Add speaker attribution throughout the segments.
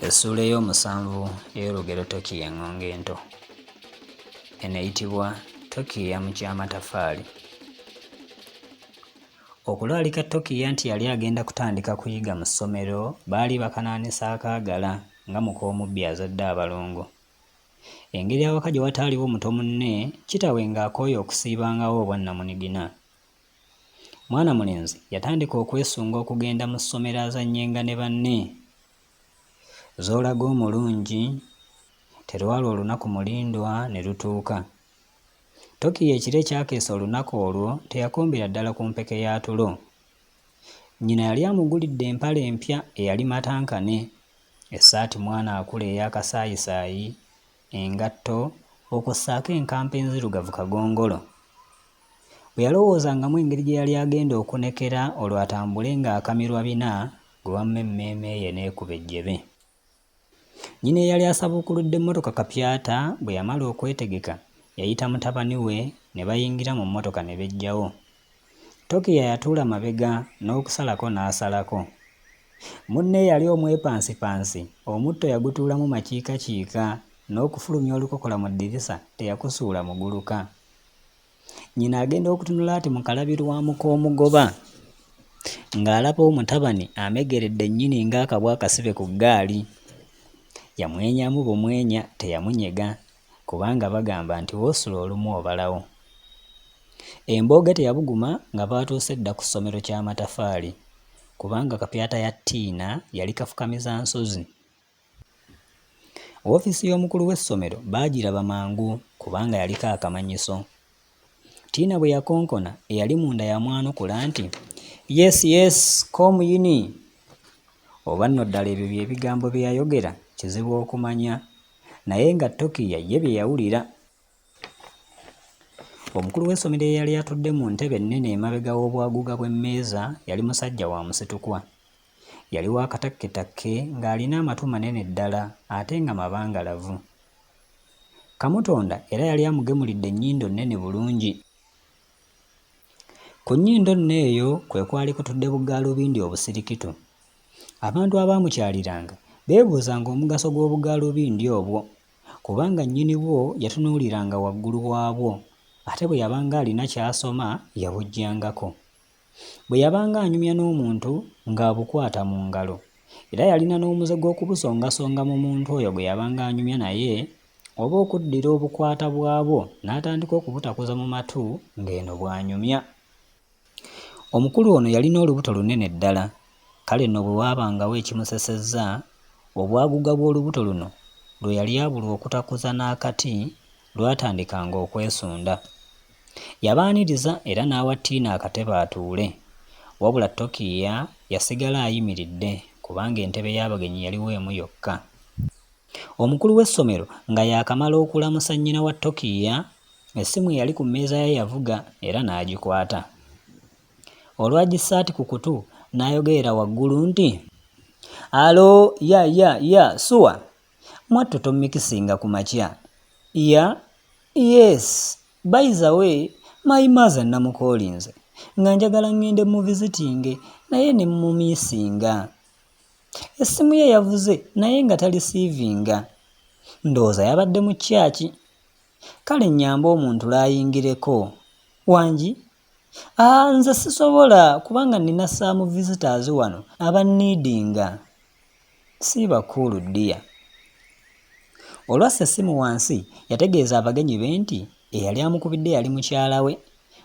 Speaker 1: Essuula ey'omusanvu ey'olugero Tokiiya Eŋŋonge Ento. Eno eyitibwa Tokiiya mu Kyamatafaali. Okulaalika Tokiiya nti yali agenda kutandika kuyiga mu ssomero baali bakanaanisa akaagala nga muk'omubbi azadde abalongo. Engeri awaka gye wataaliwo muto munne, kitawe ng'akooye okusiibangawo obwannamunigina. Mwana mulenzi yatandika okwesunga okugenda mu ssomero azannyenga ne banne. Z'olaga omulungi, terwalwa olunaku mulindwa ne lutuuka. Tokiiya ekiro ekyakeesa olunaku olwo teyakombera ddala ku mpeke ya tulo. Nnyina yali amugulidde empale empya eyali matankane, essaati mwana akula eya kasaayisaayi, engatto okwo ssaako enkampa enzirugavu kagongolo. Bwe yalowoozangamu engeri gye yali agenda okunekera olwo atambule ng'akamirwa bina gwe wamma emmeeme ye n'ekuba ejjebe. Nnyina eyali asabuukuludde mmotoka kapyata bwe yamala okwetegeka yayita mutabani we ne bayingira mu mmotoka ne beggyawo. Tokiiya yatuula mabega n'okusalako n'asalako. Munne eyali omwepansipansi omutto yagutuulamu makiikakiika n'okufulumya olukokola mu ddirisa teyakusuula muguluka. Nnyina agenda okutunula ati mu kalabirwamu k'omugoba ng'alaba omutabani amegeredde nnyini ng'akabwa akasibe ku ggaali. Yamwenyamu bumwenya teyamunyega kubanga bagamba nti w'osula olumu obalawo. Embooge teyabuguma nga baatuuse dda ku ssomero Kyamatafaali kubanga kapyata ya Tiina yali kafukamiza nsozi. Woofiisi y'omukulu w'essomero baagiraba mangu kubanga yaliko akamanyiso. Tiina bwe yakonkona eyali munda yamwanukula nti, Yes, yes, komu yini. Oba nno ddala ebyo bye bigambo bye yayogera kizibu okumanya naye nga Tokiiya ye bye yawulira. Omukulu w'essomero eyali atudde mu ntebe ennene emabega w'obwaguuga bw'emmeeza yali musajja wa musitukwa. Yali wa katakketakke ng'alina amatu manene ddala ate nga mabangalavu. Kamutonda era yali amugemulidde ennyindo nnene bulungi. Ku nnyindo nno eyo kwe kwali kutudde bugaalubindi obusirikitu. Abantu abaamukyaliranga beebuuzanga omugaso gw'obugaalubindi obwo kubanga nnyini bwo yatunuuliranga waggulu waabwo ate bwe yabanga alina ky'asoma yabuggyangako. Bwe yabanga anyumya n'omuntu ng'abukwata mu ngalo. Era yalina n'omuze gw'okubusongasonga mu muntu oyo gwe yabanga anyumya naye oba okuddira obukwata bwabwo n'atandika okubutakuza mu matu ng'eno bw'anyumya. Omukulu ono yalina olubuto lunene ddala, kale nno bwe waabangawo ekimusesezza, obwaguuga bw'olubuto luno lwe yali abulwa okutakuza n'akati lwatandikanga okwesunda. Yabaaniriza era n'awa Tiina akatebe atuule. Wabula Tokiiya yasigala ayimiridde kubanga entebe y'abagenyi yaliwo emu yokka. Omukulu w'essomero nga yaakamala okulamusa nnyina wa Tokiiya, essimu eyali ku mmeeza ye yavuga era n'agikwata. Olwagissa ati ku kutu n'ayogerera waggulu nti, Alo, ya, ya, ya, sure! Mwattu tommikisinga ku makya. Ya, yes, bayizawe, my mother nnamukoolinze nga njagala ŋŋende mmuvisitinge naye ne mmumiisinga. Essimu ye yavuze naye nga talisiivinga. Ndowooza yabadde mu church. Kale nnyambe omuntu layingireko. Wangi? Aah nze sisobola kubanga nina some visitors wano abanneedinga. Siiba cool dear. Olwassa essimu wansi yategeeza abagenyi be nti eyali amukubidde yali mukyala we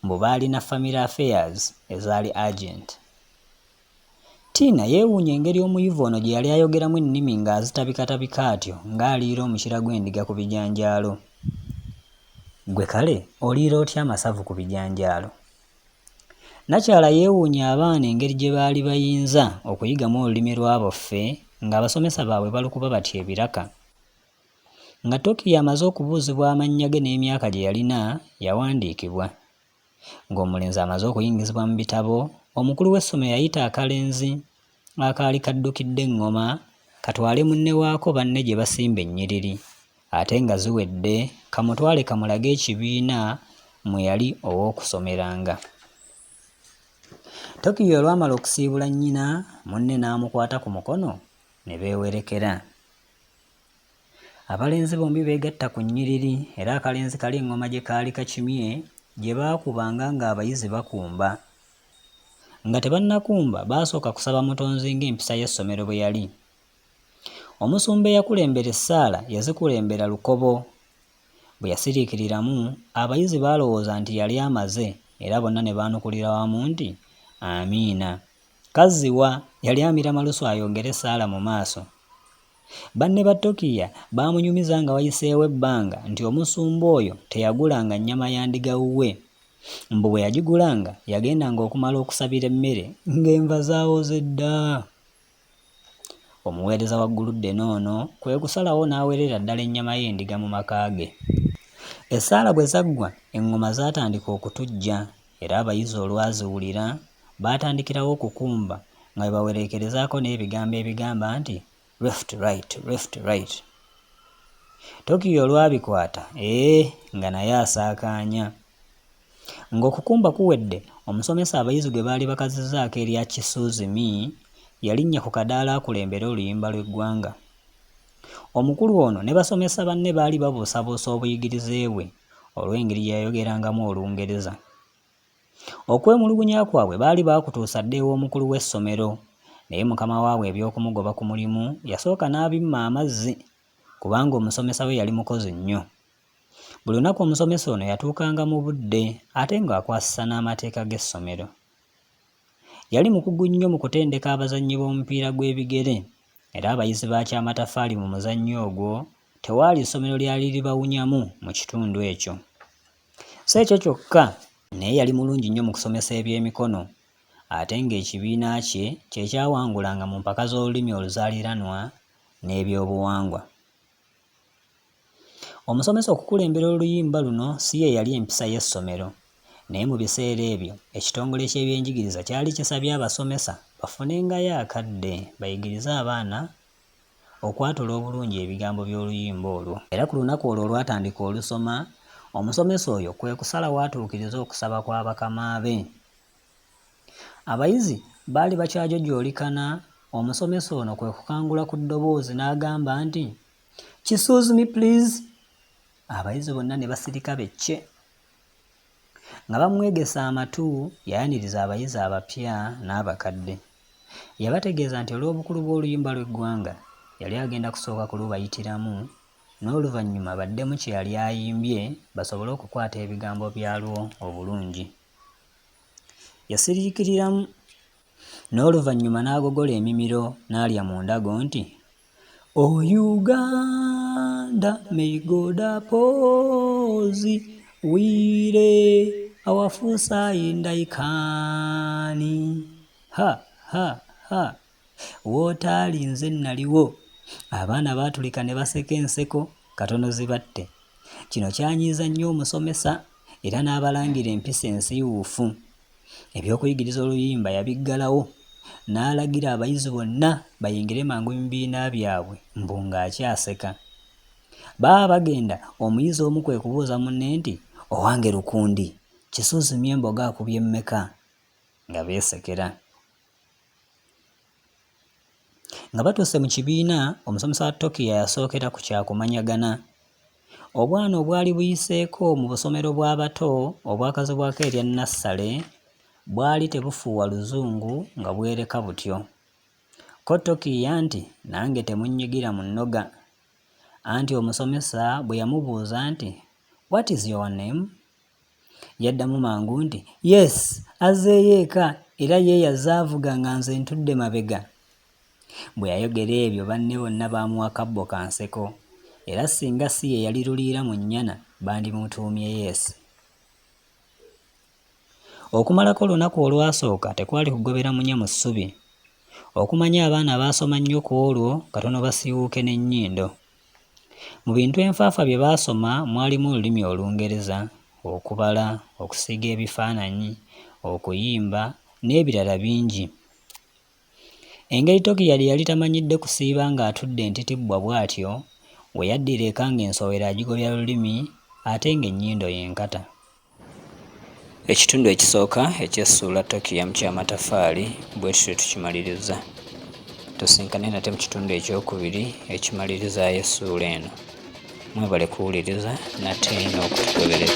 Speaker 1: mbu baalina family affairs ezaali urgent. Tina yeewuunya engeri omuyivu ono gye yali ayogeramu ennimi ng'azitabikatabika atyo ng'aliira omukira gw'endiga ku bijanjaalo. Ggwe kale oliira otya amasavu ku bijanjaalo? Nakyala yeewuunya abaana engeri gye baali bayinza okuyigamu olulimi lwa baffe ng'abasomesa baabwe balukuba batyo ebiraka. Nga Tokiiya amaze okubuuzibwa amannya ge n'emyaka gye yalina, yawandiikibwa. Ng'omulenzi amaze okuyingizibwa mu bitabo, omukulu w'essomero yayita akalenzi akaali kaddukidde eŋŋoma katwale munne waako banne gye basimba ennyiriri ate nga ziwedde kamutwale kamulage ekibiina mwe yali ow'okusomeranga. Tokiiya olwamala okusiibula nnyina, munne n'amukwata ku mukono ne beewerekera. Abalenzi bombi beegatta ku nnyiriri era akalenzi kali eŋŋoma gye kaali kakimye gye baakubanga ng'abayizi bakumba. Nga tebannakumba baasooka kusaba Mutonzi ng'empisa y'essomero bwe yali. Omusumba eyakulembera essaala yazikulembera lukobo. Bwe yasiriikiriramu, abayizi baalowooza nti yali amaze era bonna ne baanukulira wamu nti, Amiina. Kazziwa yali amira malusu ayongere essaala mu maaso. Banne ba Tokiya baamunyumiza nga wayiseewo ebbanga nti omusumba oyo teyagulanga nnyama ya ndiga wuwe. Mbu bwe yagigulanga yagendanga okumala okusabira emmere ng'enva zaawoze dda. Omuweereza wa Gguluddene ono kwe kusalawo n'awerera ddala ennyama y'endiga mu maka ge. Essaala bwe zaggwa eŋŋoma zaatandika okutujja era abayizi olwaziwulira baatandikirawo okukumba nga bwe bawereekerezaako n'ebigambo ebigamba nti left right left right. Tokyo olwabikwata ee nga naye asaakaanya. Ng'okukumba kuwedde, omusomesa abayizi gwe baali bakazizzaako erya Kisuuzimi yalinnya ku kadaala akulembere oluyimba lw'eggwanga. Omukulu ono ne basomesa banne baali babuusabuusa obuyigirize bwe olw'engeri gye yayogerangamu Olungereza. Okwemulugunya kwabwe baali baakutuusa dda ew'omukulu w'essomero naye mukama waabwe eby'okumugoba ku mulimu yasooka n'abimma amazzi kubanga omusomesa we yali mukozi nnyo. Buli lunaku omusomesa ono yatuukanga mu budde ate ng'akwasisa n'amateeka g'essomero. Yali mukugu nnyo mu kutendeka abazannyi b'omupiira gw'ebigere era abayizi ba Kyamatafaali mu muzannyo ogwo tewaali ssomero lyali libawunyamu mu kitundu ekyo. Si ekyo kyokka naye yali mulungi nnyo mu kusomesa ebyemikono ate ng'ekibiina kye kye kyawangulanga mu mpaka z'olulimi oluzaaliranwa n'ebyobuwangwa. Omusomesa okukulembera oluyimba luno si ye yali empisa y'essomero, naye mu biseera ebyo ekitongole ky'ebyenjigiriza kyali kisabye abasomesa bafunengayo akadde bayigirize abaana okwatula obulungi ebigambo by'oluyimba olwo. Era ku lunaku olwo olwatandika olusoma, omusomesa oyo kwe kusalawo atuukirize okusaba kwa bakama be. Abayizi baali bakyajojoolikana, omusomesa ono kwe kukangula ku ddoboozi n'agamba nti, Kisuuzi me please! Abayizi bonna ne basirika be cce. Nga bamwegese amatu, yayaniriza abayizi abapya n'abakadde. Yabategeeza nti olw'obukulu bw'oluyimba lw'eggwanga, yali agenda kusooka kulubayitiramu n'oluvannyuma baddemu kye yali ayimbye basobole okukwata ebigambo byalwo obulungi. Yasiriikiriramu n'oluvannyuma n'agogola emimiro n'alya mu ndago nti, Oh Uganda, may God oppose wire our fusaindaikani. Ha, ha, ha. Wootaali nze nnaliwo. Abaana baatulika ne baseka enseko katono zibatte. Kino kyanyiiza nnyo omusomesa era n'abalangira empisa ensiiwuufu. Eby'okuyigiriza oluyimba yabiggalawo n'alagira abayizi bonna bayingire mangu mu bibiina byabwe mbu ng'akyaseka. Baba bagenda, omuyizi omu kwe kubuuza munne nti, Owange Lukundi, Kisuuzimye Mbogo akubye mmeka? Nga beesekera. Nga batuuse mu kibiina, omusomesa wa Tokiya yasookera ku kya kumanyagana. Obwana obwali buyiseeko mu busomero bw'abato obwakazibwako erya Nassale bwali tebufuuwa Luzungu nga bwereka butyo. Ko Tokiya nti, Nange temunnyigira mu nnoga. Anti omusomesa bwe yamubuuza nti, What is your name? Yaddamu mangu nti, Yes, azzeeyo eka era ye yazze avuga nga nze ntudde mabega. Bwe yayogera ebyo banne bonna baamuwa kabbo ka nseko era singa si ye yali luliira mu nnyana bandimutuumye Yeesi. Okumalako olunaku olwasooka tekwali kugobera munya mu ssubi. Okumanya abaana baasoma nnyo ku olwo katono basiiwuuke n'ennyindo. Mu bintu enfaafa bye baasoma mwalimu olulimi Olungereza, okubala, okusiiga ebifaananyi, okuyimba n'ebirala bingi. Engeri Tokiya gye yali tamanyidde kusiiba ng'atudde ntitibbwa bw'atyo, we yaddira eka ng'ensowera agigobya lulimi ate ng'ennyindo ye nkata. Ekitundu ekisooka eky'essuula Tokiya mu Kyamatafaali bwe tutyo tukimalirizza. Tusisinkane nate mu kitundu ekyokubiri ekimalirizaayo essuula eno. Mwebale kuwuliriza nate n'okutugoberera.